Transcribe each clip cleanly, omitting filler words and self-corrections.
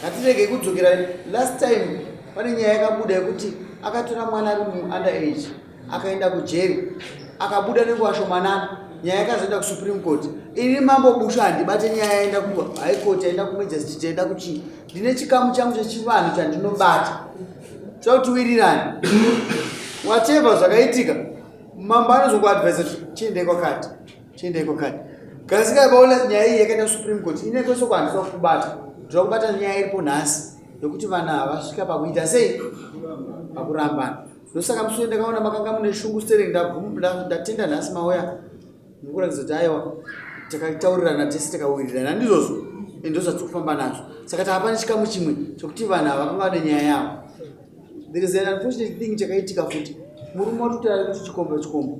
Ngatiregei kudzokera last time pane nyaya yakabuda yekuti akatora mwana ari muunder age akaenda kujeri akabuda nenguva shomanana nyaya yakazoenda kusupreme court ini mambo bushu handibate nyaya yaenda kuhigh court yaenda kumajesty yaenda kuchii ndine chikamu changu chechivanhu chandinobata toda kuti wirirane whatever zvakaitika mambo anozokuadvisa kuti chiendei kwakati chiendei kwakati kasika vaona nyaya iyi yakaenda kusupreme court ine kwese kwahandisa kubata ndoda kubata nyaya iripo nhasi yekuti vanhu havasvika pakuita sei pakurambana ndosaka musi ndakaona makanga mune shungu stereng ndatenda nhasi mauya mukuratidza kuti aiwa takataurirana tese takawirirana handizvozvo ndo zvatiri kufamba nazvo saka tava pane chikamu chimwe chekuti vanhu ava vakanga vane nyaya yavo there is an unfortunate thing chakaitika futi murume watotara kuti chikomba chikomba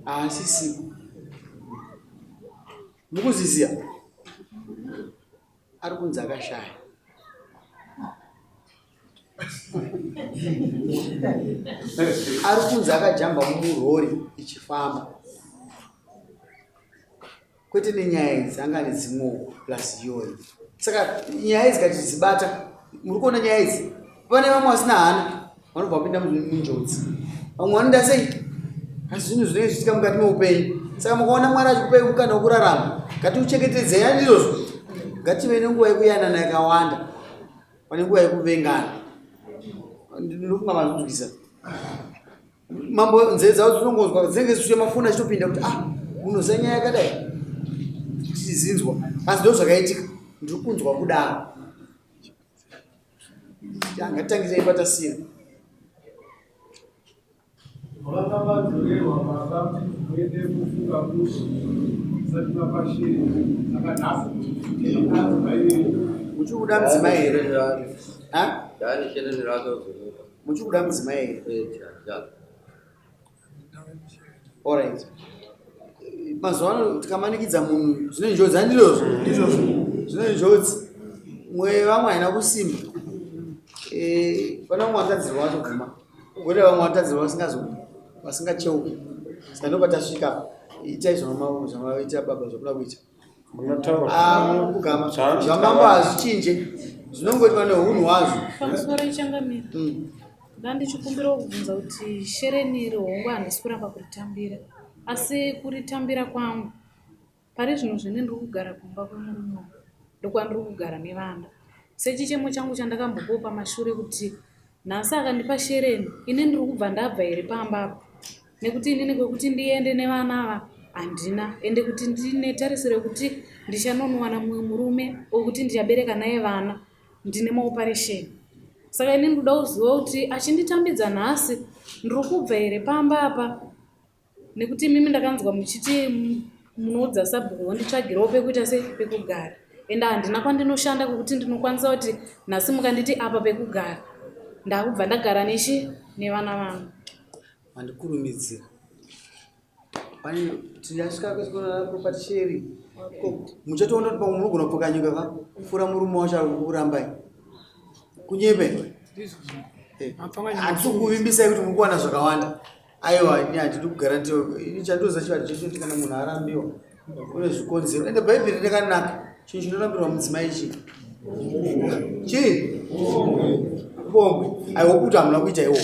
haasisipo mukuziziya ari kunzi akashaya ari kunzi akajamba murori ichifamba kwete nenyaya idzi anga ane dzimwewo plus iyoyo saka nyaya idzi katidzibata muri kuona nyaya idzi pane vamwe vasina hana vanobva vapinda munjodzi vamwe vanoda sei asi zvinhu zvinenge zvichiitika mukati meupenyu saka mukaona mwari achikupai mukana wekurarama ngatiuchengetedzei andizvozvo ngative nenguva yekuyanana yakawanda pane nguva yekuvengana ndinofunga mazvinzwisa mambo nzee dzavo dzinongonzwa dzinenge dzichiuya mafoni achitopinda kuti ah munoziva nyaya yakadai tichizinzwa asi ndo zvakaitika ndiri kunzwa kudaro Ngatitangirei patasira. Vakanga vadzorerwa baba kuti muende kufunga kuti musati mapashiri saka nhasi Muchiri kuda mudzimai here? Ha? Muchiri kuda mudzimai here? Alright. Mazuva ano tikamanikidza munhu zvine njodzi handizvozvo? Ndizvozvo. Zvine njodzi. Mweya vamwe haina kusimba. Eh, pane vamwe vatadzirwa vatoguma. Kugona vamwe vatadzirwa vasingazo vasingacheuki. Saka ndopatasvika. Itai zvamavaita baba zvakuda kuita. Munotaura. Ah, munokugama. Zvamambo hazvichinje. Zvinongoitwa nehunhu hwazvo. Pamusoro ichangamira. Ndandichikumbirawo kubvunza kuti shereni iri hongu handisi kuramba kuritambira asi kuritambira kwangu pari zvino zvine ndiri kugara kumba kwemurume wangu ndokwandiri kugara nevana sechichemo changu chandakambopawo pamashure kuti nhasi akandipa shereni ini ndiri kubva ndabva here pamba apa nekuti inini kwekuti ndiende nevana ava handina ende kuti ndine tarisiro yekuti ndichanonowana mumwe murume wekuti ndichabereka naye vana ndine maoparesheni saka ini ndinoda kuziva kuti achinditambidza nhasi ndiri kubva here pamba apa nekuti imimi ndakanzwa muchiti munoudza sabhuku vonditsvagirawo pekuita se pekugara ende handina kwandinoshanda kwekuti ndinokwanisa kuti nhasi mukanditi apa pekugara ndakubva ndagara nechi nevana vangu mandikurumidzira Pane tinasvika kusikona property sharing. Muchatoona kuti pamwe munogona kupfakanyuka ka kupfuura murume wacho ari kukurambai. Kunyepe. Eh, handisi kukuvimbisai kuti muri kuwana zvakawanda. Aiwa, ini handidi kugarantiwa. Ini chandoziva chivanhu checho kuti kana munhu arambiwa kune zvikonzero. Ende Bhaibheri rakanaka. Chinhu chinorambirwa mudzimai chii? Chii? Upombwe. I hope kuti hamuna kuita iwowo.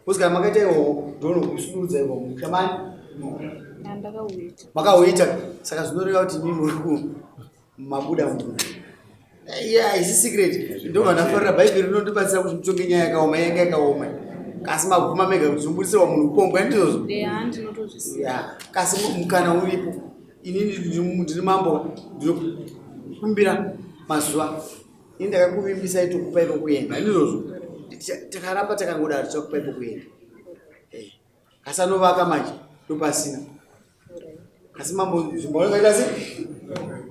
Because kana makaita iwowo ndonokusudurudza iwowo musha mani makauita saka zvinoreva kuti imi muri mabuda munhu yeah isi secret ndobva ndafarira bhaibheri rinondibatsira kuti nditonge nyaya yakaoma yanga yakaoma kasi mabvuma mega kuti zvinobudisirwa munhu upombwe handizvozvo yeah kasi mukana uripo inini ndiri mambo ndinokumbira mazuva Ini ndakakuvimbisai tokupai pokuenda ndizvozvo takaramba takangodaro tichakupai pokuenda eh, asi anovaka manje ndopasina asi mambo nzvimbo vanokaita se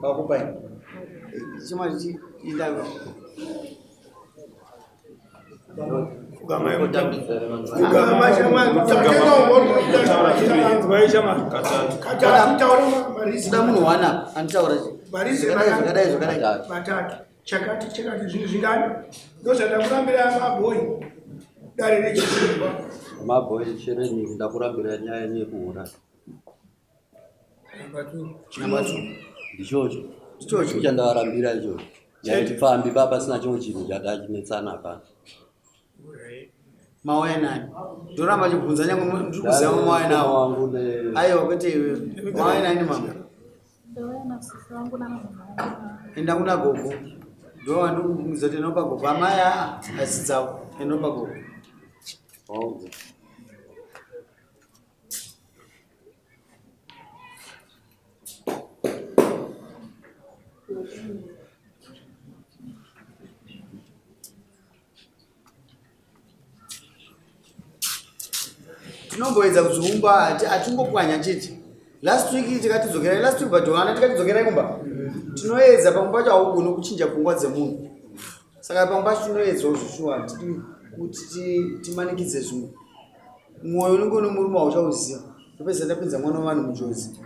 vakupai eh, chimanje chiinda kuda munhu wana anotaura zvakadai zvakadai chakati chakati zvinhu zvingani ndozvandakurambira mabhoyi dare rechisimba mabhoyi chereni ndakurambira nyaya yekuhura Number two. Ndichocho. Ndichocho. Chandavarambira ichocho. Nyaya yechipfambi pa pasina chimwe chinhu chatachinetsana hapana. Mauya nani? Ndoramba chibvunza nyange ndiri kuziva mauya nawo. Wangu ne Aiwa kwete iwe. Mauya nani mama? Ndauya nasisi vangu namama vangu. Enda kuna gogo. Ndo wandikubvunza kuti inopa gogo. Amai aa asi dzavo. Inopa gogo. wangu. Tinomboedza kuzviumba hatingopwanya chete. Last week tikatidzokerai last week but vana tikatidzokerai kumba. Tinoedza pamwe pacho haugoni kuchinja pfungwa dzemunhu. Saka pamwe pacho tinoedzawo zveshuwa hatidi kuti timanikidze zvimwe. Mwoyo unenge une murume hauchauziva. Ndopedza ndapinza mwana wevanhu munjodzi.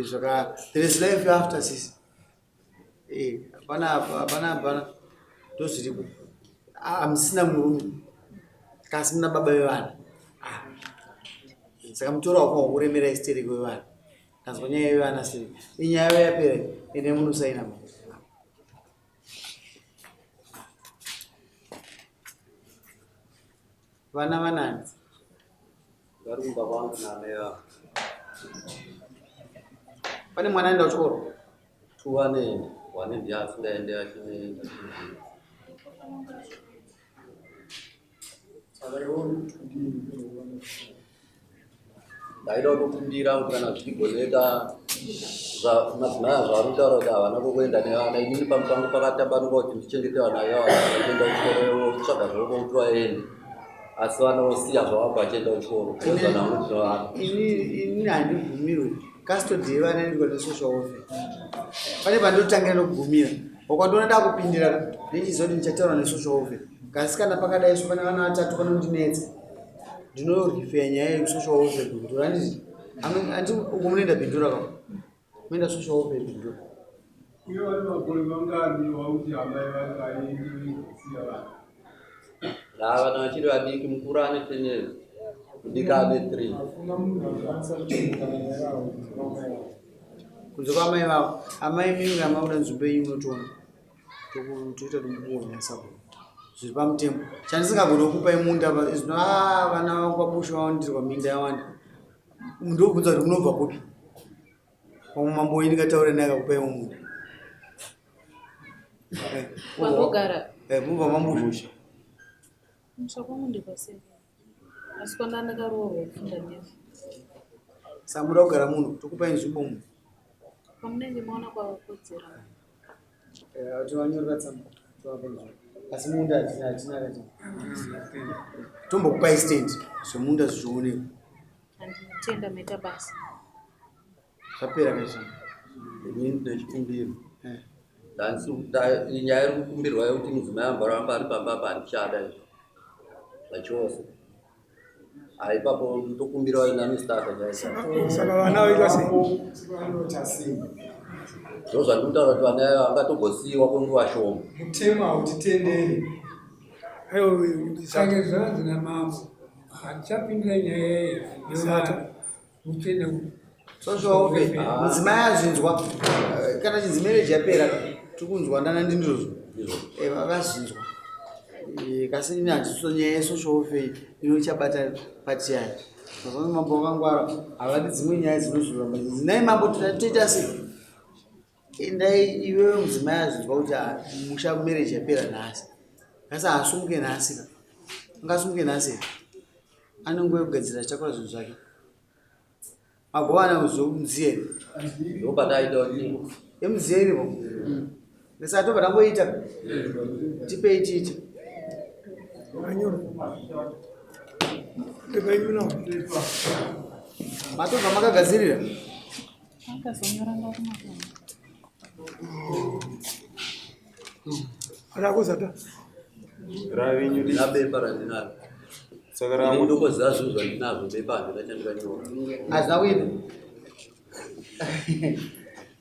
Zvaka there is life after sisi. Hapana hapana hapana ndozviripo. Hamusina murume kasi muna baba vevana. Saka mutoro wako wakuremera istereki wevana. Tanzwa nyaya yevana sei? Inyaya yavo yapera ende munosaina mama. Vana vanani? Vari kumba kwangu naamai vavo. Pane mwana aenda kuchikoro? Two anoenda, one ndiye asingaende achine Saka iwe uri kuti kudini kunoona? Ndaida kutokumbira kuti kana zvichigoneka madzimai azvo ari kutaura kuti havana kwekuenda nevana inini pamupango pakatambanuka kuti ndichengete vana ivavo vachienda kuchikoro votsvaga zvavo kuti vaende asi vanosiya zvavabva vachienda kuchikoro ozvanangu ndinovana. Ini handibvumirwe custody yevana inoitwa nesocial welfare. Pane pandotangira nokugumira wakwandiona ndakupindira ndichiziva kuti ndichataura nesocial welfare. Kasi kana pakadai so pane vana vatatu vanondinetsa ndinorifeya nyaya yekusocial welfare Bindura. Handiti andi uko munoenda Bindura ka munoenda social welfare Bindura. Uye vane makore mangani wauti amai vangaendi kusiya vana? Vana vachiri vadiki, mukuru ane 10 years, mudiki ane 3. Hakuna munhu anokwanisa kuchengeta vana ivavo kunze kwamai vavo. Kunze kwamai vavo. Amai mimi kana makuda nzvimbo yenyu munotoona. Toita tomukuona sako. Zviri pamutemo. Chandisingagoni kukupai munda zvino vana vangu kwabushu vawandirwa minda yawanda. Ndobvunza kuti munobva kupi? Pamwe mambo wenyu ndingataure naye akakupai munda. Kwandogara. Mubva mambushu. Musha kwangu ndepaseri. Asi kwanda ndakaroorwa kufunda nefu. Saka muda kugara muno, tokupai nzvimbo muno. Pamunenge maona kwakakodzera. Tovanyorera tsamba tovapa nzvimbo. Asi munda hatina hatina katina. Tombokupai stand zvemunda zvichionekwa. Handinotenda maita basa. Zvapera kaizvo. Inini ndine chikumbiro. Nyaya iri kukumbirwa yekuti mudzimai amboramba ari pamba apa handichada izvo zvachose. Ipapo ndokumbirawo ina Mr. Chaisa. Saka vana vaita sei? Vanoita sei? Ndozvandiri kutaura kuti vana ava vangatogosiyiwa kwenguva shoma. Mutemo hautitenderi. Aiwa, Saka zvanzi namambo handichapindira nyaya iyi Sata. Mutende Social welfare. Mudzimai azvinzwa. Kana chinzi marriage yapera tikunzwa ndana ndindozvo. Ndizvo. Vazvinzwa. Kasi ini handiso nyaya yesocial welfare inochabata pati yayo. Mazuva mambo vakangwara havadi dzimwe nyaya dzinozoramba. Nhai mambo toita sei? Endai iwewe mudzimai azvinzwa kuti musha marriage yapera nhasi. Kasi haasumuke nhasi ka. Angasumuke nhasi here? Ane nguva yekugadzira achitakura zvinhu zvake. Magovana muziye here? Ndopataita kuti Yemuziye iripo? Saka tobva tangoita. Tipei tiite. Anyora. Ndikaiona. Matobva makagadzirira? Akazonyora ndakumakona. Arakozata. Ravenyu ndina bepa randinaro. Saka Ini rangu ndokoziva zvinhu zvandinazvo bepa handina chandikanyora. Hazvina kuipa.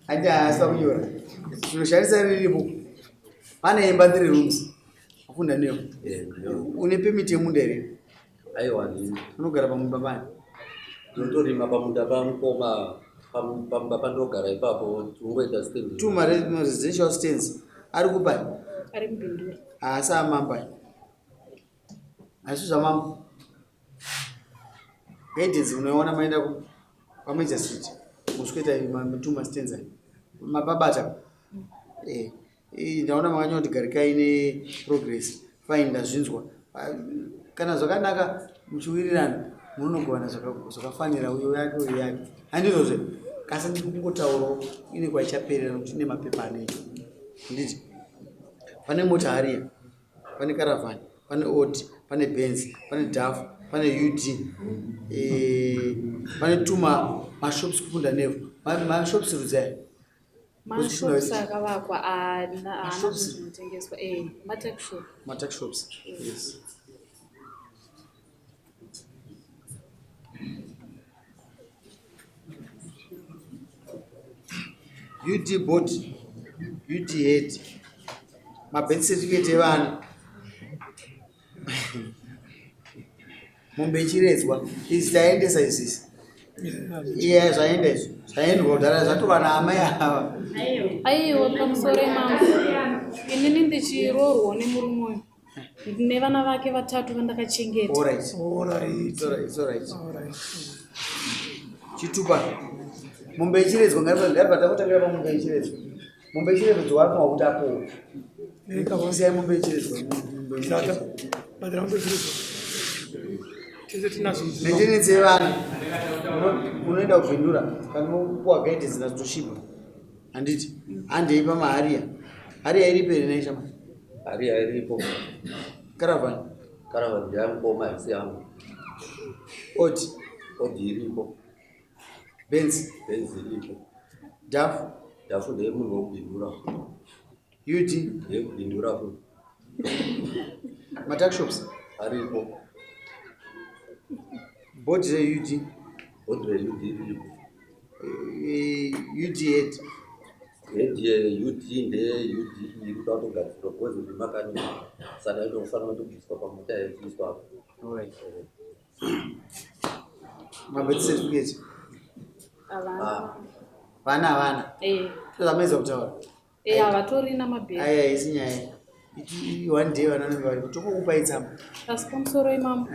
Handi haasi kunyora. Tinoshandisa riripo. Pane imba 3 rooms. Afunda neyo. Une permit yemunda here? Aiwa handina. Unogara pamumba pani? Ndinotorima pamunda pamukoma pamba pandogara ipapo tinongoita stand. Two residential stands. Ari kupai? Ari mubhindura. Haasi amambo aya. Hazvisi zvamambo. Guidance unoiona maenda ku kwaMajor Street. Musweta matuma stands aya. Mapabata. Eh. Ndaona makanyora kuti garikai neprogress. Fine ndazvinzwa. Ah, kana zvakanaka muchiwirirana munonogovana zvakafanira uyo yake uyo yake. Handizvozve. Kasi ndiri kungotaurawo ine kwaichaperera nokuti ine mapepa anoitwa. Handiti? Pane mota hariya. Pane caravan, pane Audi, pane Benz, pane Daf, pane UD. Eh, pane tuma mashops kupunda nevhu. Mashops rudzi aya. Mashops akavakwa haana zvinotengeswa. Eh, matuck shop. Matuck shops. Yes. UD board, UD head, mabirth certificate evana, mombe ichiredzwa izvi taendesa izvizvi iye zvaenda izvi zvaendwa kudhara zvatova naamai ava. Aiwa, pamusoro imambo, inini ndichiroorwawo nemurume uyu ndine vana vake vatatu vandakachengeta. All right. All right. It's all right, it's all right. All right. Chitupa mombe ichiredzwa ngaripa takutangira pamombe ichiredzwa. Mombe ichiredzwa wapiwa kuti apowe. Siyai mombe ichiredzwa. Tata, badala mombe ichiredzwa. Tese tinazo. Maintenance yevana unoenda kubvindura kana unopuwa guidance naToshiba. Handiti handei pamahariya. Hariya iripo here nhai shamwari? Hariya iripo. Caravan. Caravan ndeyamukoma haisi yangu. Odi. Odi iripo. Benz. Benz iripo. Dafu. Dafu ndeyemunhu wekubindura. UD. Ndeyekubindura futi. Matuckshops. Aripo. Bhodhi reUD. Bhodhi reUD iripo. UD head. Head yeUD ndeye UD iri kuda kutogadzirwa because iri makanika. Saka inofanira kutobviswa pamota yachiiswa apo. All right. Mabirth certificate. Havana. Vana havana. Eh. Zvamedza kutaura. Eh, havatorina mabheri. Aya haisi nyaya. Iti one day vana vanenge varipo tokokupai tsamba. Asi pamusoro imambo,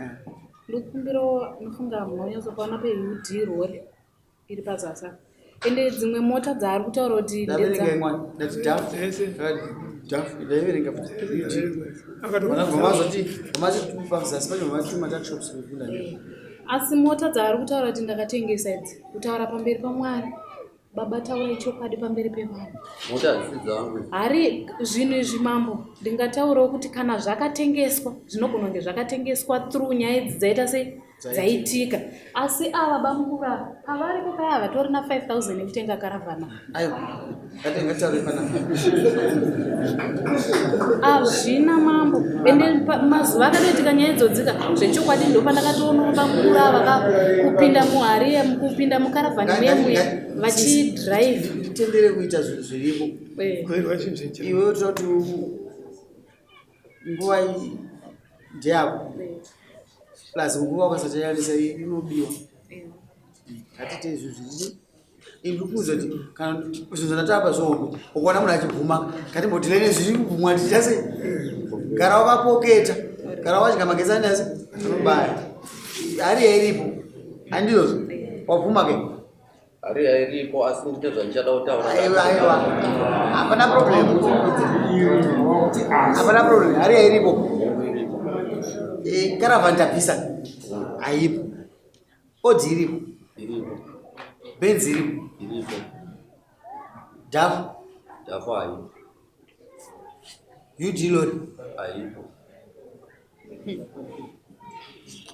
ndikukumbirawo nofunga munonyatsopaona peUD rori iri pazasi apa. Ende dzimwe mota dzaari kutaura kuti Ndaverenga ndedza imwe ndati Daf. Daf ndaiverenga futi. UD. Akatobvisa. Vamazoti vamazoti pazasi pacho vamati matuckshops kufunda nevhu. Asi mota dzaari kutaura kuti ndakatengesa idzi, kutaura pamberi paMwari. Baba taurai chokwadi pamberi pevanhu. Mota hadzisi dzangu idzi. Hari zvinhu izvi mambo, ndingataurawo kuti kana zvakatengeswa zvinogona kunge zvakatengeswa through nyaya idzi dzaita sei dzaitika. Asi ava bamukuru ava pavaripo paya havatorina 5000 yekutenga karavhana. Aiwa, ngataure panapa. Hazvina mambo. Ende mazuva akatoitika nyaya idzodzika zvechokwadi ndopandakatoonawo bamukuru ava kupinda muhari kupinda mukaravhani muye muye vachidhiraivha. Nditendere kuita zvinhu zviripo. Iwe utoda kuti nguva iyi ndeyako. Plus nguva ukasatayarisa inobiwa. Ngatite izvi zviri. Ndikuudza kuti kana zvinhu zvandatapa zvihombe ukaona munhu achibvuma ngatimbodhilene zviri kubvumwa tichase. Gara wakapoketa, gara wadya magetsi anasi anobaya. Hariya iripo. Handizvozvo. Wabvuma ke? Hariya iripo asi ndine zvandichada kutaura. Aiwa aiwa. Hapana problem. Hapana problem. Hariya iripo. Caravan tapisa. Haipo. Odi iripo. Iripo. Benz iripo. Iripo. Dafu. Dafu haipo. UD lorry. Haipo.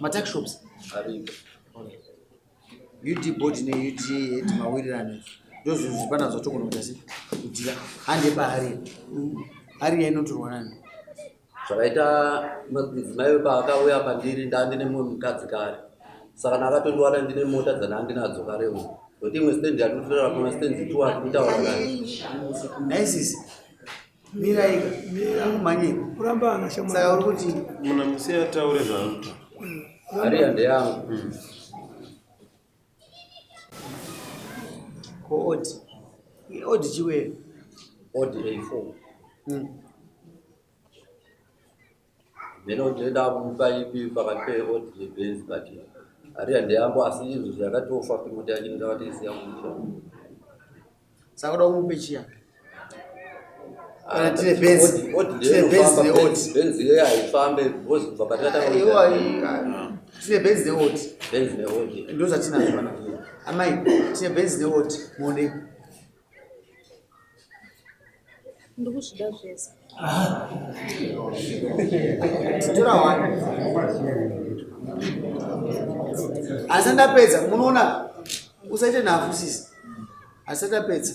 Matuckshops. Aripo. UD board neUD head mawirirano. Ndozvinhu zviri panapa zvatogona kuita sei kudhila. Hande pahariya. Hariya inotorwa nani? Zvakaita madzimai paakauya pandiri ndandine mumwe mukadzi kare. Saka ndakatondiwana ndine mota dzandandinadzo kare umu. Nokuti imwe stand yatinotora kuma stands 2 atiri kutaura kare. Nhai sisi. Miraika. Manyika. Kurambana shamwari. Saka uri kuti Munhu musiye ataure zvaanotaura. Hariya ndeyangu. Ko Odi. Odi chiwe. Odi A4. Mheno ndinoda kumupa ipi pakati peOdi neBenz but Harrier ndeyangu asi izvo zvakatofa futi mota yacho ndakatoisiya kumusha. Saka uda kumupe chiya? Kana tine Benz, tine Benz neOdi. Benz iyoyo haifambe because kubva patakatanga Iwo tine Benz neOdi. Benz neOdi. Ndozvatinazvo panapa. Amai, tine Benz neOdi muonei. Ndikuzvida zvese. Tora one. Asi ndapedza, munoona usaite nhafu sisi. Asi ndapedza.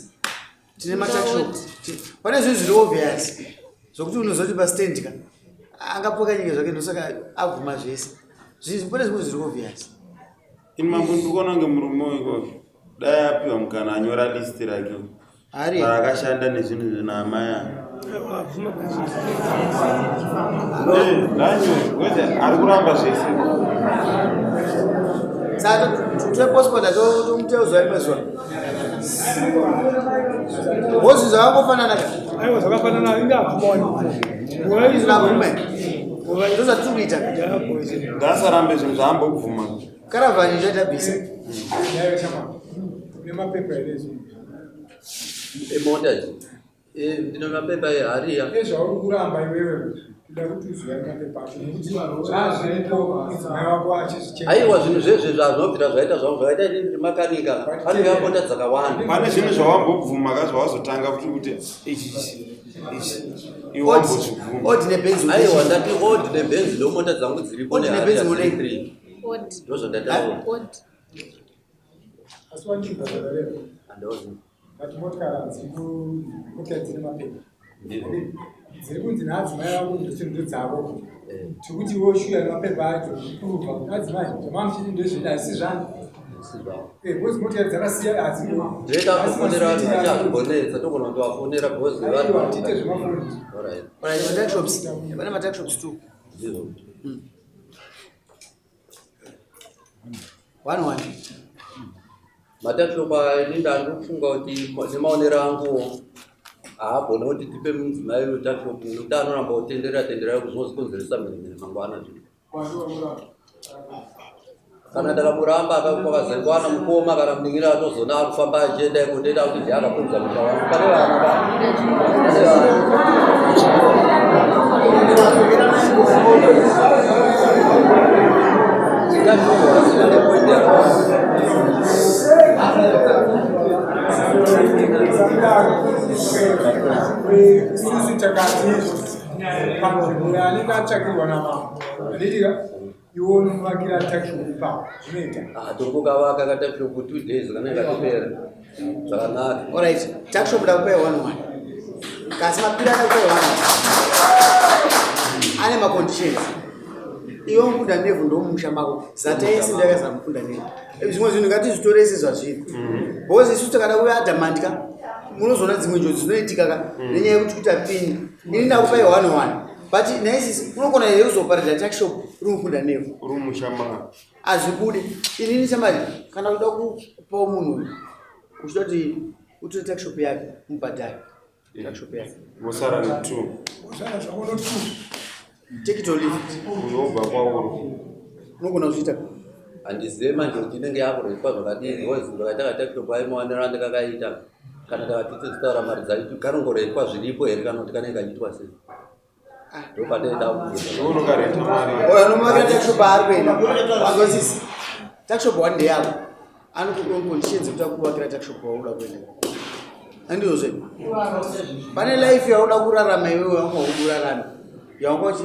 Tine matakshop. Pane zvinhu zviri obvious zvokuti unozoti pastand ka angapoka nyika zvake ndosaka abvuma zvese. Zvinhu pane zvimwe zviri obvious. Ini mambo ndikuona kunge murume weko dai apiwa mukana anyora list rake parakashanda nezvinhu zvinaamai ava ari kuramba zvese saka toposponda tomuteuzwa rimwe zuva hozi zvakangofanana ka aiwa zvakafanana inga abvuma ndozvatiri kuita ngaasarambe zvinhu zvaambobvuma Karavani ichaita bhisa. Une mapepa here izvi? Emota idzi. Ndine mapepa ehariya. Nezvauri kuramba iwewe kuda kuti uzive mapepa acho nekuti zvazviripo mudzimai wako achizvichengeta. Aiwa zvinhu zvezve zvazvinobvira zvaita zvangu zvakaita inini ndiri makanika panouya mota dzakawanda. Pane zvinhu zvawambobvuma ka zvawazotanga kuti kuti ichi ichi ichi iwe wambozvibvuma. Odi neBenz. Aiwa ndati Odi neBenz ndo mota dzangu dziripo Odi neBenz nehariya mudei. dziri three. Odi. Ndozvandataura. Odi. Asi wandibhadhara lero. Handozi. But motikari hadziko motikari dzine mapepa. Ndizvo. Dziri kunzi naadzimai vako ndochinhu ndodzavo. Tikuti iwe shuya nemapepa acho zvipruvha kuti adzimai zvamamuchiti ndezvenyu hazisi zvani. Zvisi zvavo. Because motikari dzakasiya hadziko. Ndinoita kufonera vanhu vacho hazvimbonetsa togona kutovafonera because Aiwa tiite zvemafoni. Alright. Alright, matuckshops. Pane matuckshops too. Ndizvo. One one. Matuckshop aya ini ndandikufunga kuti nemaonero angu haagone kuti tipe mudzimai wetuckshop nekuti anoramba kutenderera tenderera zvinozokonzeresa mheremhere mangwana zvinhu. Kana ndakamuramba kwakazengwana mukoma kana munin'ina atozoona akufamba achienda iko ndoita kuti ndiye akapunza musha wangu. Pane vana ka. Pane vana. Tuckshop hasina nepoint yakawanda. Isusu takati panzvimbo yaanenge atsvakirwa namambo handitika iwe unomuvakira tuckshop ipapo zvinoita. Ah, tongokavaka katuckshop 2 days kanenge katopera zvakanaka. Alright, tuckshop ndakupai one one. Kasi mapira ndakupai one one. Ane maconditions. Iwe mukunda nevhu ndomumusha mako. Zata yese ndakazara mukunda nevhu. Zvimwe zvinhu ngatizvitore sezvazviri. Because isusu takada kuve adamant ka. Munozoona dzimwe njodzi dzinoitika ka nenyaya yekuti kuita pini. Ini ndakupai one one. But naisisi unogona here kuzoparidza tuckshop uri mukunda nevhu. Uri mumusha mako. Hazvibude. Inini chamari kana kuda kupawo munhu uyu uchida kuti utore tuckshop yake mubhadhare tuckshop yake. Wosara ne2. Wosara zvako no two. Take it or leave it. Uyu wobva kwauri. Unogona kuzviita. Handizive manje kuti inenge yakuretwa zvakadii because ndakaita katuckshop ayo maonero andakakaita kana takati tichitaura mari dzacho kanongoretwa zviripo here kana kuti kanenge kachiitwa sei ndopatenda kubvunza. Unokareta mari. Oyo anomuvakira tuckshop aari kuenda. Wazosisi. Tuckshop one day yako. Anokupa conditions dzekuti akuvakira tuckshop wauda kuenda. Handizvo. Pane life yauda kurarama iwewe wanga uri kurarama. Yawanga uchi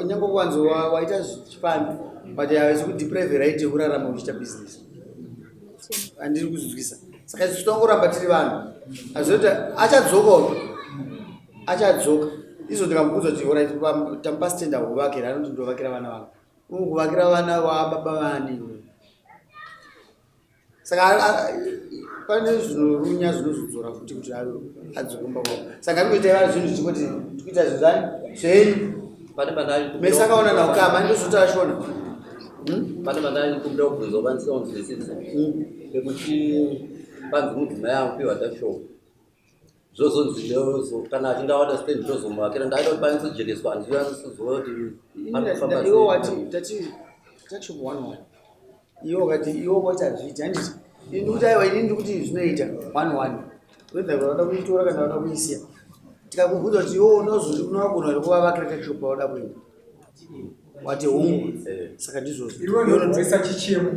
nyange kwanzo waita chipambi but haizi kudeprive right yekurarama uchiita business. Handiri kuzvinzwisa. Saka isu tongoramba tiri vanhu. Azoti achadzoka uyu. Achadzoka. Izvo ndikamubvunza kuti alright tamupa stand akuvakira anoti ndovakira vana vangu. Uri kuvakira vana vababa vani iwe. Saka pane zvinorunya zvinozodzora futi kuti adzoke kumba kwavo. Saka ndikuita zvinhu zvichingoti tikuita zvinhu zvani zvenyu. Pane pandai Mese akaona naukama ndozoti ashona. Pane pandai kumbira kubvunza pandisaunzwisise pekuti panzi mudzimai akupiwa tuckshop. Zvozonzi ndozo kana achinge awana stand ndozomuvakira. Ndaida kuti panyatsojeneswa, handinyatsozova kuti panofamba Iwe sei. wati tati tuckshop one one, iwe wakati iwe wati hazviiti, handiti? Ini ndikuti aiwa, inini ndikuti zvinoita one one, whether vanoda kuitora kana vanoda kuisiya. Tikakubvunza kuti iwe unogona here kuvavakira tuckshop pauda kuenda, wati hongu. Saka ndizvozvo. Iwe ndobvisa chichemo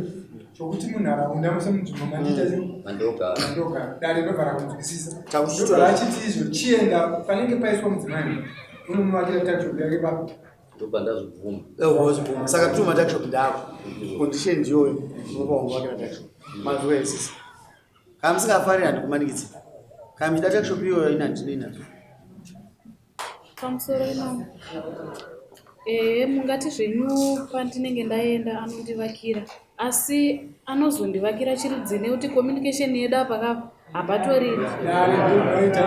chokuti munharaunda muse munzvimbo mandiita Mandogara. Mandogara, dare ndobva rakunzwisisa. Takuchitora. Ndobva rachiti izvo chienda panenge paiswa mudzimai unomuvakira tuckshop yake papo. Ndobva ndazvibvuma. Wazvibvuma, saka tuma tuckshop ndako, condition ndiyoyo, unopa wanguvakira tuckshop. Mazwa isisi, kana musingafariri handikumanikidzi. Kana muchida tuckshop iyoyo, ina handinei nazvo. Pamusoro imamo, ehe, mungati zvenyu pandinenge ndaenda anondivakira, asi anozondivakira chirudzi nekuti communication yedu apa kapa hapatorina. Dare ndinoita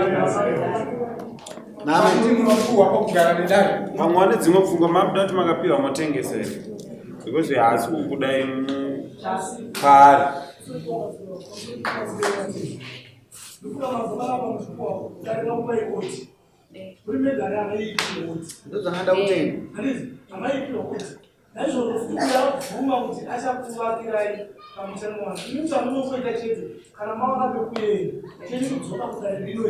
Mama. kuti munopuhwa pokugara nedare. Pamwe wane dzimwe pfungwa, mabuda kuti makapiwa motengesa here? Because haasi kukudai paari. Ndozvangada kutenda. Naizvozvo futi kuyabvuma kuti achakuvakirai pamusano wanu. Imi chamunongoita chete, kana mawana pekuenda chenyu, kudzoka kudare rino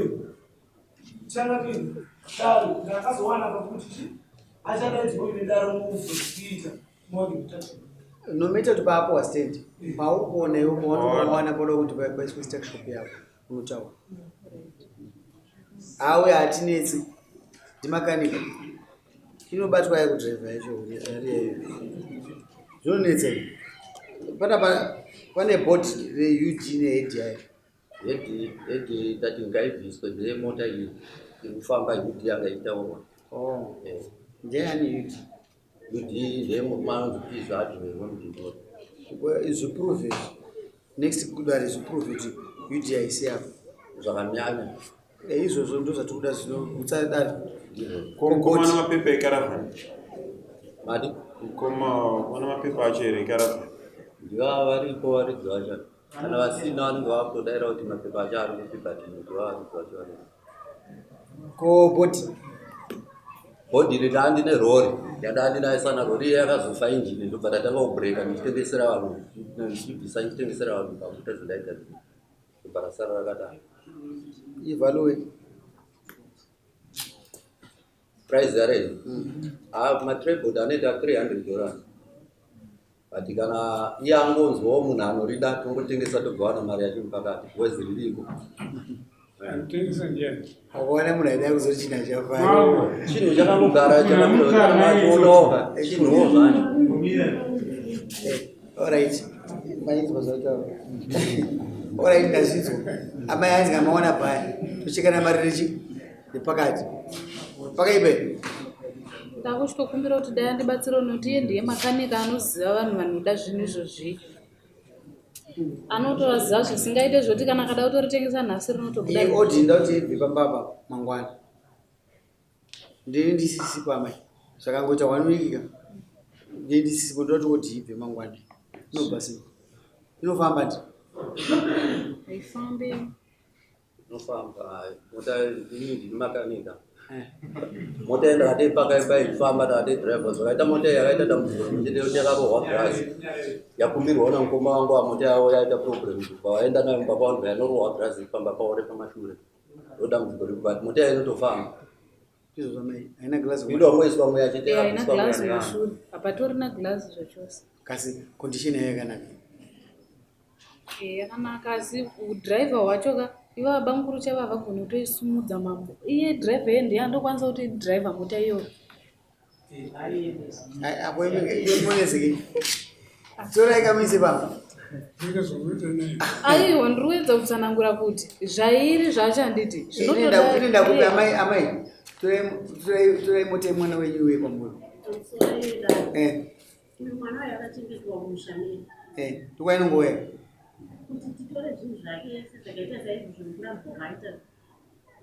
chanakii dare ndakazowana pakuti chi achadaidzwa ine dare muzokuita mawakitatu. Nomaita kuti paapuwa stand pauri kuona iwe pawana poda kuti paiswe tuckshop yako, unotaura awe, hatinetsi, ndimakanika inobatwa yekudhiraivha yacho ari yayo zvinonetsa. Panapa pane bhodhi reUD nehead yayo. Head tati ngaibviswe, ndeyemota iyi iri kufamba, UD yanga ichitaurwa. Oh. Eh. Ndeyani UD? UD ndeyemanonzi pizza hardware wemudhindori. Zviprove izvi next kudare, zviprove kuti UD haisi yako. Zvakanyanya. Izvozvo ndo zvatikuda, zvinogutsa dare. Mukoma ane mapepa ekaravhani? Mati? Mukoma ane mapepa acho here ekaravhani? Ndivava varipo varidzi vacho. Kana vasina, vanenge vakutodaira kuti mapepa acho ari kupi, but ndiva varidzi vacho varipo. Ko bhodhi? Bhodhi iri ndandine rori yandandinaisana, rori iya yakazofa injini, ndobva ndatanga kubhureka ndichitengesera vanhu, ndichibvisa ndichitengesera vanhu pakuita zvandaita, ndobva rasara rakadaro. Ivalue. Price yarei? Ah, matrebot anoita $300, but kana iye angonzwawo munhu anorida, tongotengesa tobva mari yacho mupakati because ririko. Anotengesa ndiani? Wakaona munhu aida kuzoti chinhu achafari. Chinhu chakangogara chakachionoka, chinhuwo zvacho. Alright, mainzwa zvataura. Alright, ndazvinzwa. Amai, hanzi kamaona paya tochekana mari rechi nepakati pakaipe. Ndakuchitokumbira kuti dai andibatsirawo nekuti iye ndiye makanika, anoziva vanhu vanoda zvinhu izvozvi, anotovaziva zvisingaite zvoti kana akada kutoritengesa nhasi rinotobuda. Iyi odi nda kuti ibve pambapa mangwana, ndini ndisisipo amai, zvakangoita one week ka ndini ndisisipo. Ndoda kuti odi ibve mangwana. Inobva sei? Inofamba ndi? Haifambi. Inofamba mota, ini ndini makanika. Mota iyi ndakatoipaka imba ichifamba, ndakatoidhiraivha zvakaita. Mota iyi yakaita dambudziko rimwe chete, yakarohwa girazi, yakumbirwa namukoma wangu. Mota yavo yaita problem, kubva vaenda nayo mumba kwavo, ndobva yanorohwa girazi pamba pavo repamashure. Ndo dambudziko riri, but mota iyi inotofamba. Izvo zvamai, haina glass? Inongoiswa mweya chete. Eh, haina Yakabviswa glazi mweya. mashure, hapatorina glazi zvachose. Kasi condition yayo yakanaka? Eh, yakanaka, asi dhiraivha wacho ka, ivo vabamukuru chavo havagoni kutoisumudza mambo. Iye dhiraivha iye ndiye andokwanisa kuti dhiraivha mota iyoyo. Apo imonezeke, torai kamuise pamba. Zvinoita zvokuita naye. Aiwa, ndiri kuedza kutsanangura kuti zvairi zvacho, handiti? Inoenda kupi amai? Amai, torai mota yemwana wenyu iwe kwamuri. Uyu mwana uyu akachengetwa mumusha medu. Ndokwainongouya. Kuti titore zvinhu zvake sezvakaita saizvozvo nekurambwa kwaita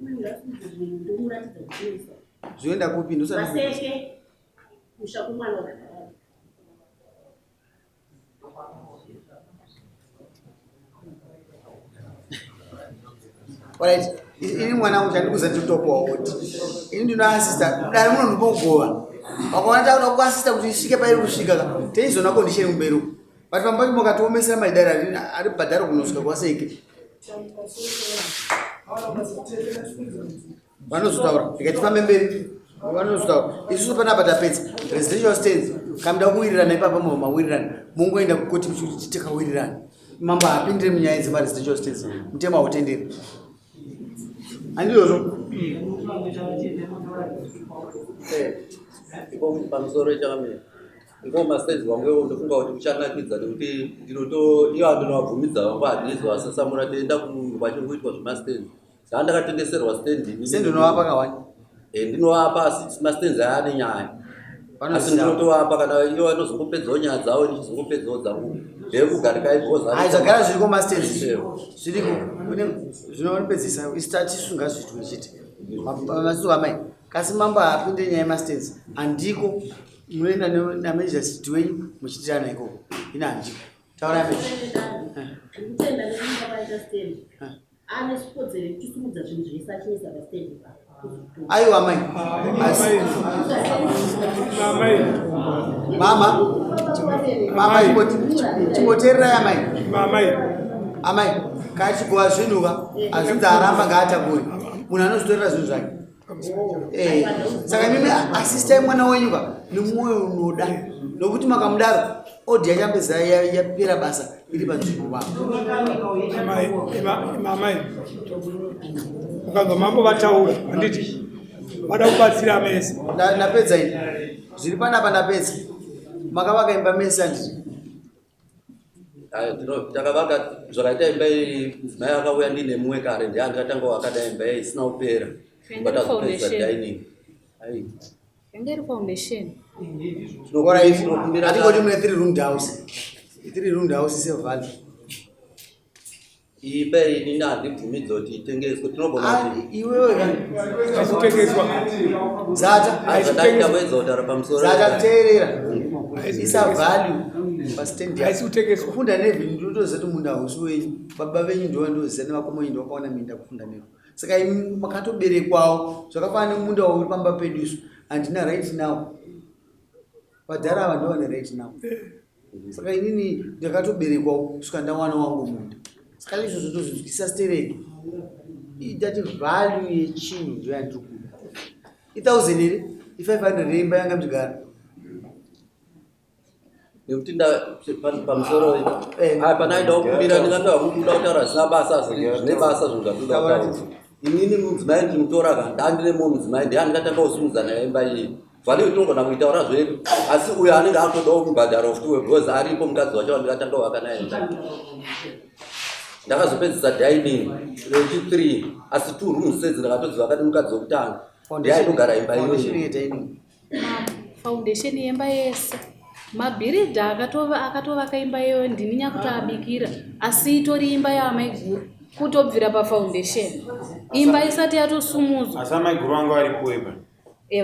uyu ngasimudze zvinhu, ndomuratidza kutoisa. Zvinoenda kupi? Maseke, musha kwemwana wakadaro. Alright. Ini mwana wangu chandikuza nditopowa oti ini ndinoasista dai muno ndipogova vakaona takuda kuasista kuti isvike pairi kusvika ka teizona condition kumberi uko but pamba pacho makatiomesera maidari ari bhadharo kunosvika kwaseke vanozotaura ndikatifambe mberi vanozotaura isusu panapa tapedza residential stands kamuda kuwirirana ipapa mova mawirirana mongoenda kukoti muchikuti tikawirirana mambo haapindire munyaya dzemaresidential stands mutemo hautenderi handizvozvo. Iko pamusoro chakamira iko mastands wangu iwo ndofunga kuti kuchanakidza nekuti ndinoto ivo andinovabvumidza vangu handizovasasamura toenda kwachiri kuitwa zvemastands. Saka ndakatengeserwa stand ini. Stand unovapa kawani? Eh, ndinovapa asi mastands aya ane nyaya. Asi ndinotovapa kana ivo vanozongopedzawo nyaya dzavo ndichizongopedzawo dzangu. Ndeyekugarika because Hayi zvagara zviriko mastands. Zviriko. Kune zvinopedzisa isu tatisu ngazviitwe chete. Masuku amai. Kasi mambo haapinde nyaya yemastands. Handiko munoenda namanager city wenyu muchitirana ikoko. Ini handiko. Taura amai. Ndikutenda nekuda kwaita stand. Ane kodzero yekuchisimudza zvinhu zvese achiisa pastand ipapo. Aiwa mai. Mama. Mama chimboteererai amai. Amai. Amai, kachigova zvinhu ka azvinzi aramba ngaatakure. Munhu anozvitorera zvinhu zvake. Eh, saka imimi asistai mwana wenyu ka nemwoyo unoda nokuti makamudaro odi yachapedza yapera basa iri panzvimbo pavo. Amai, ukanzwa mambo vataura handiti vada kubatsira mese. Ndapedza ini zviri panapa ndapedza. Makavaka imba mese handiti? Takavaka zvakaita imba iyi mudzimai akauya ndiine mumwe kare ndiye andikatanga wakada imba iyi isina kupera batazopedza dining. Ai. Yanga iri foundation. Alright. Hatingoti mune 3 room house. 3 room house is a value. Imba iyi inini handibvumidza kuti itengeswe tinogona kuti iwewe kana haisikutengeswa. Zata haisikutengeswa kuedza kutaura pamusoro. Zata teerera. Isa value pastand yako. Haisikutengeswa. Kufunda nevi ndinotoziva kuti munda hausi wenyu. Baba venyu ndivo vandoziva nevakoma venyu ndivo vakaona minda kufunda nevi. Saka imi makatoberekwawo zvakafanana nemunda uri pamba pedu isu. Handina right now. Vadhara ava ndivo vane right now. Saka inini ndakatoberekwawo kusvika ndawana wangu munda. Saka izvozvo ndozvinzwisisa stereki. Ndati value yechinhu ndiyo yandiri kuda. I1000 here? I500 yeimba yanga muchigara. Nekuti pamusoro pana aida kukumbira ndingati kuda kutaura zvisina basa asi zvine basa zvinhu zvatinoda kutaura. Inini mudzimai ndichimutora ka ndandine mumwe mudzimai ndiye andingatanga kusimudza naye imba iyi. Value tinogona kuitaura zvedu asi uyo anenge akutodawo mubhadharo futi because aripo mukadzi wacho wandingatanga kuvaka naye imba. Ndakazopedzisa dining rechi 3 asi 2 rooms sedzi ndakatodzivaka nemukadzi wekutanga. Ndiye aitogara imba iyoyo. Foundation yemba yese mabhiridha akatovaka imba iyoyo ndini nyakutoabikira asi itori imba yaamaiguru kutobvira pafoundation imba isati yatosumudzwa. Asi amaiguru vangu varipo ipa?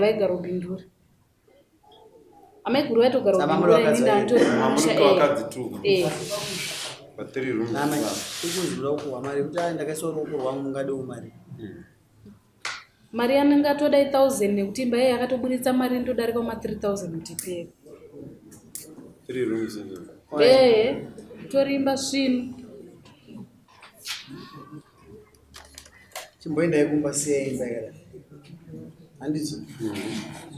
Vaigara kubindura. Amaiguru vaitogara kubindura ini ndanditori kumusha. Vakadzi two. Pa 3 rooms. Amai, kukunzura kuwa mari kuti ai ndakaisa ruoko rwangu mungadewo mari. Mari yanenge atoda i1000 nekuti imba iye yakatoburitsa mari inotodarika ma 3000 kuti ipere. 3 rooms. Tori imba svinu. Chimboendai kumba siyai imba yakadai. Handiti?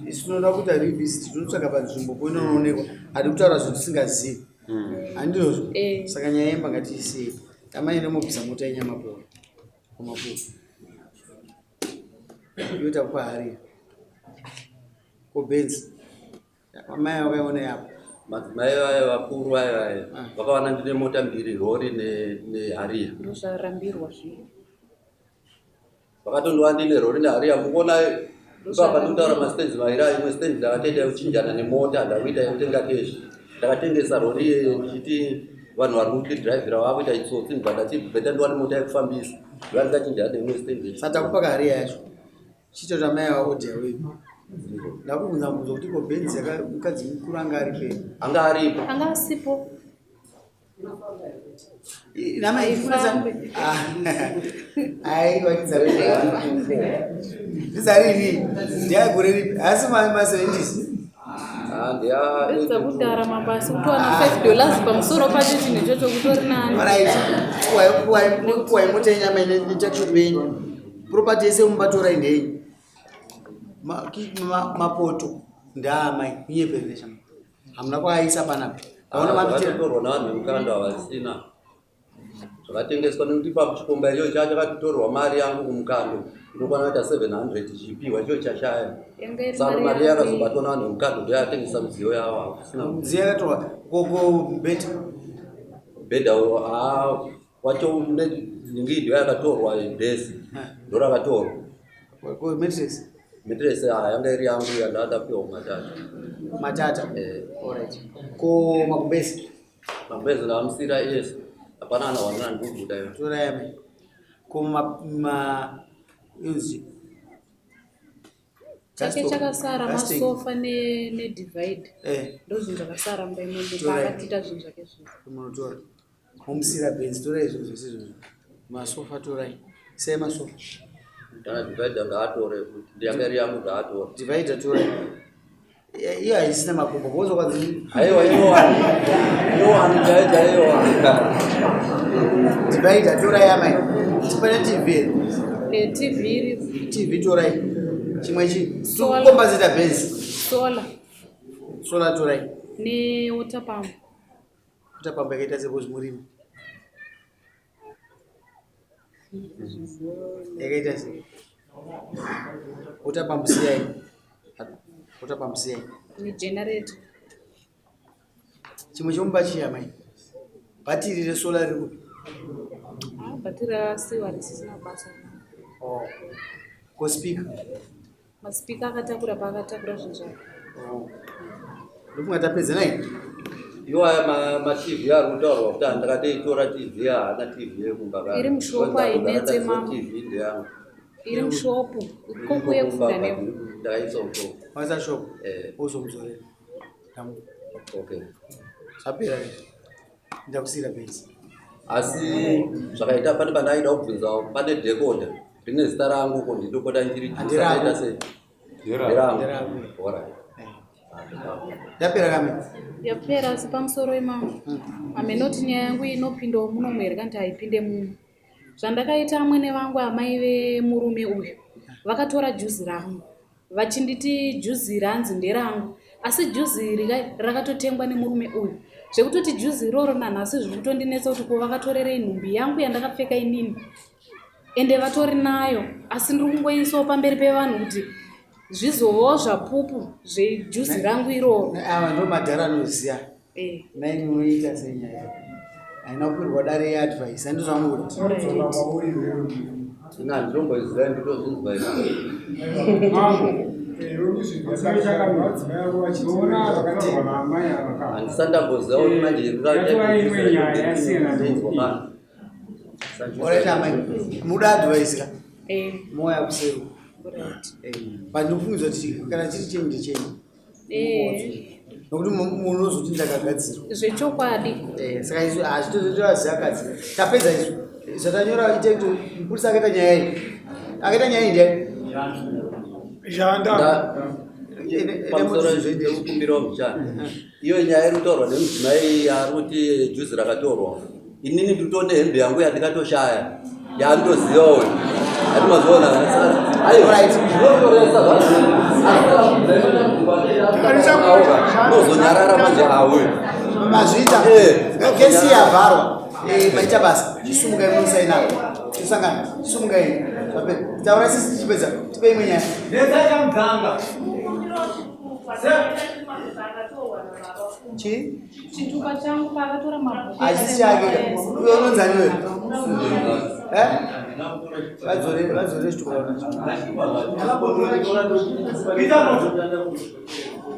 Isu tinoda kuita revisit tinotsvaga panzvimbo poinoonekwa. Hadi kutaura zvinhu tisingazivi. Handizvozvo? Saka nyaya yemba ngatiisiyei. Amai ndomobvisa mota yenyamapoka. Kumapuwa. Yoita kupa hari. Ko Benz. Amai vakaiona yapo. Madzimai vaya vakuru vaya vaya vakawana ndine mota mbiri rori nehariya. Ndozvarambirwa zvino. Vakatondiwa ndine rori nehariya mukuona ipapa ndinotaura mastands mairi ayo imwe stand ndakatoita yekuchinjana nemota ndakuita yekutenga cash. Ndakatengesa rori iye ndichiti vanhu vari kundidhiraivhira vakuita chitsotsi ndibva ndati bheta ndiwane mota yekufambisa. Ndibva ndikachinjana neimwe stand. Saka takupa kahariya yacho. Chiita kuti amai ava odhi yaweyo. Ndakubvunza mubvunzo kuti ko Benz mukadzi mukuru anga ari pei? Anga aripo. Anga asipo. Aiwa, ndidzarini ndeyagore ripi? Asi ma70s. Dzakudhara mambo, asi kutowana 5 dollars pamusoro pacho chinhu ichocho kutori nani. Puwai mota yenyama netuckshop yenyu. Property yese mumbatora indeyenyu. Mapoto ndaamai kunyeperesha, hamuna kuaisa panapa. Kaona matotorwa navanhu vemukando havasina zvakatengeswa, nekuti ipapo chikomba icho cha chakatotorwa mari yangu kumukando inokwana kuita 700 ichipiwa icho chashaya. Yanga iri Saka mari mari yangu. yakazobatwa navanhu vemukando ndoyatengesa midziyo yavo, hakusina. Midziyo yakatorwa koko bhedha? Bhedha haa, wacho ningi ndo yakatorwa, bhesi ndo rakatorwa. Ko mattress? Mattress yanga iri yangu yandakapiwa kumatata. Matata? Eh. Alright, ko magumbezi? Magumbezi ndakamusira ese, hapana ana wanana ndikubuda iyo. Torai amai. Ko ma inzi Chake chakasara Dusting. masofa nedivide. Ndo zvinhu zvakasara mumba imomo. Torai. Paakatiita zvinhu zvake zvese. Munotora mumusira benzi, torai izvo zvese izvozvo. Masofa torai, sei masofa. Kana divider ngaatore, kuti yanga iri yangu ngaatore. Divider torai. Iyo haisina makumbo bozo kwanzi. Aiwa, iwowani iwowani chaicho, aiwa. Divider torai amai. Tipane TV here? Eh, TV iri. TV torai. Chimwe chi Solar. Kombazita benzi. Solar. Solar torai. Newater pump. Water pump yakaita sebozi murimi yakaita sei? Water pump siyai, water pump siyai. Negenerator. Chimwe chomumba chiya mai, bhatiri resolar riri kupi? Ah, bhatiri rakasiwa risisina basa. Oh. Ko speaker? Maspeaker akatakura paakatakura zvinhu zvake. Oh. Ndofunga tapedza nai. Iwaya maTV ari kutaurwa kuti handakatoitora TV, haana TV yekumba. Iri mushopu, hainetse mama. TV ndeyangu. Iri mushopu ikoko yekufunda nevo. Ndakaisa uko. Waisa shop? Eh. Uzomudzorera. Okay. Zvapera izvi, ndakusiyira benzi. Asi zvakaita pane pandaida kubvunzawo, pane decoder rine zita rangu ko, ndinopota Handirako. ndichiriita sei? Nderangu. Nderangu. Alright. Yapera kame. Yapera, asi pamusoro imamo hamenoti nyaya yangu inopindawo muno here kana kuti haipinde muno. Zvandakaita, amwene vangu, amai vemurume uyu, vakatora juzi rangu vachinditi juzi ranzi nderangu, asi juzi iri rakatotengwa nemurume uyu, zvekutoti juzi iroro nanhasi zviri kutondinetsa kuti ko vakatorerei nhumbi yangu yandakapfeka inini, ende vatori nayo, asi ndiri kungoisawo pamberi pevanhu kuti zvizovawo zvapupu zvejuzi rangu iroro. Ava ndo madhara anoziya. Eh. Naini unoita senyaya haina kupirwa dare yeadvice, handi zvamukuti. Tinodzoka kwauri iwewe. Ina handitomboziva, nditozvinzwa ina. Mambo, Madzimai avo vachiti zvakatorwa naamai ava ka. Handisati ndamboziva kuti manje. Yatova imwe nyaya yasiyana ndinzwa neiyi. kana. Alright amai, muda advice ka? Eh. Moya kuseri. Right. But ndinofungidzwa kuti kana chiri chenyu ndechenyu. Eh. Nokuti munozoti ndakagadzirwa. Zvechokwadi. Saka izvo hazvitozotoazakadzi. Tapedza izvo zvatanyora, ite kuti mupurisa akaita nyaya iyi, akaita nyaya iyi ndiani? Janda. Pamusoro ndikukumbirawo muchana, iyo nyaya iri kutaurwa nemudzimai ari kuti juzi rakatorwa, inini nditone hembe yangu yandikatoshaya yaanotoziva uyu, ati mazoona. Alright. Zvinotoresa, unozonyarara manje auyu. Mazviita. Kesi yavharwa. Maita basa, chisumukai munosainako, tosangana. Chisumukai, zvapera. Taura sisi, tichipedza tipe imwe nyaya. Ndetsakamuganga. Chii? Chitupa changu paakatora mabhuku. Hachisi chake. Uyo unonzani wewe? Eh? Vadzore, vadzore chitupa nacho.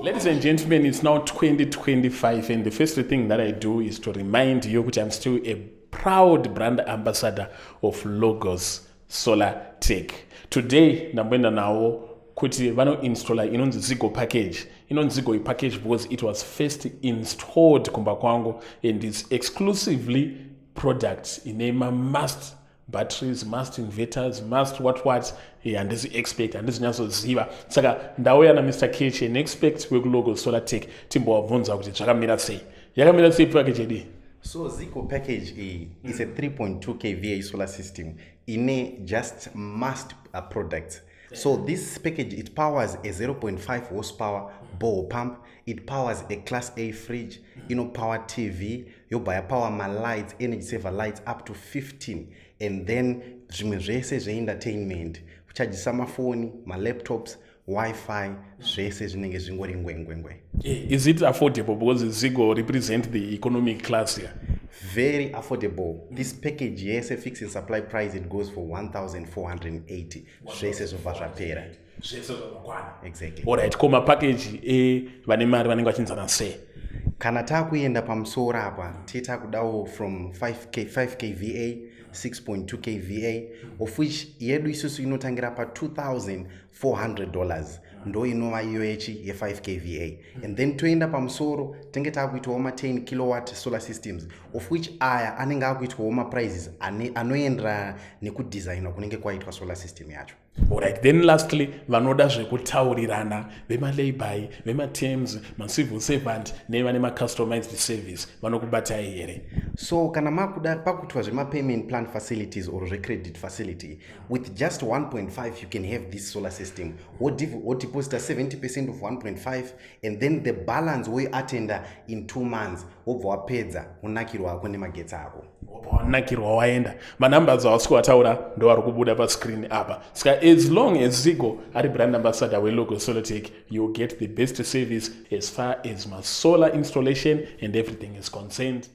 Ladies and gentlemen, it's now 2025, and the first thing that I do is to remind you that I'm still a proud brand ambassador of Logos Solar Tech. Today, ndamboenda nawo kuti vanoinstalla inonzi Zigo package. Inonzi Zigo package because it was first installed kumba kwangu and it's exclusively Product ine mamust batteries, must inverters, must what what. Handisi expert, handisi nyatsoziva. Saka ndauya naMr Kech, an expert wekuLogo Solar Tech, timbovabvunza kuti zvakamira sei, yakamira sei package yedu. So Zigo package iyi is a 3.2 kVA solar system ine just must products. So this package, it powers a 0.5 horsepower borehole pump, it powers a class A fridge, inopower TV, yobva yapower malights, energy saver lights up to 15, and then zvimwe zvese zveentertainment, kuchajisa mafoni, malaptops, Wi-Fi, zvese zvinenge zvingori ngwengwengwe. Is it affordable? Because Zigo represent the economic class here. Very affordable. This package yese, fixing supply price, it goes for 1480, zvese zvobva zvapera. Zvese zvakakwana. Exactly. Alright, ko mapackage evane mari vanenge vachinzana sei? Kana taakuenda pamusoro apa, tetakudawo from 5 kVA, 6.2 kVA, of which yedu isusu inotangira pa$2400, ndo inova iyo yechi ye5 kVA, and then toenda pamusoro, tenge taakuitawo ma10 kilowatt solar systems, of which aya anenge akuitwawo maprices anoenderana nekudesignwa kunenge kwaitwa solar system yacho. Alright, then lastly, vanoda zvekutaurirana, vemalayby, vematerms, macivil servant nevane macustomized service, vanokubatai here? So kana makuda pakuitwa zvemapayment plan facilities or zvecredit facility, with just 1.5 you can have this solar system. Wodeposita 70% of 1.5 and then the balance woiatenda in 2 months, wobva wapedza, unakirwa ako nemagetsi ako. Wanakirwa, waenda. Manumbers awasi kuwataura ndo ari kubuda pascreen apa. Saka as long as Zigo ari brand ambassador weLogo Solartech, you get the best service as far as masolar installation and everything is concerned.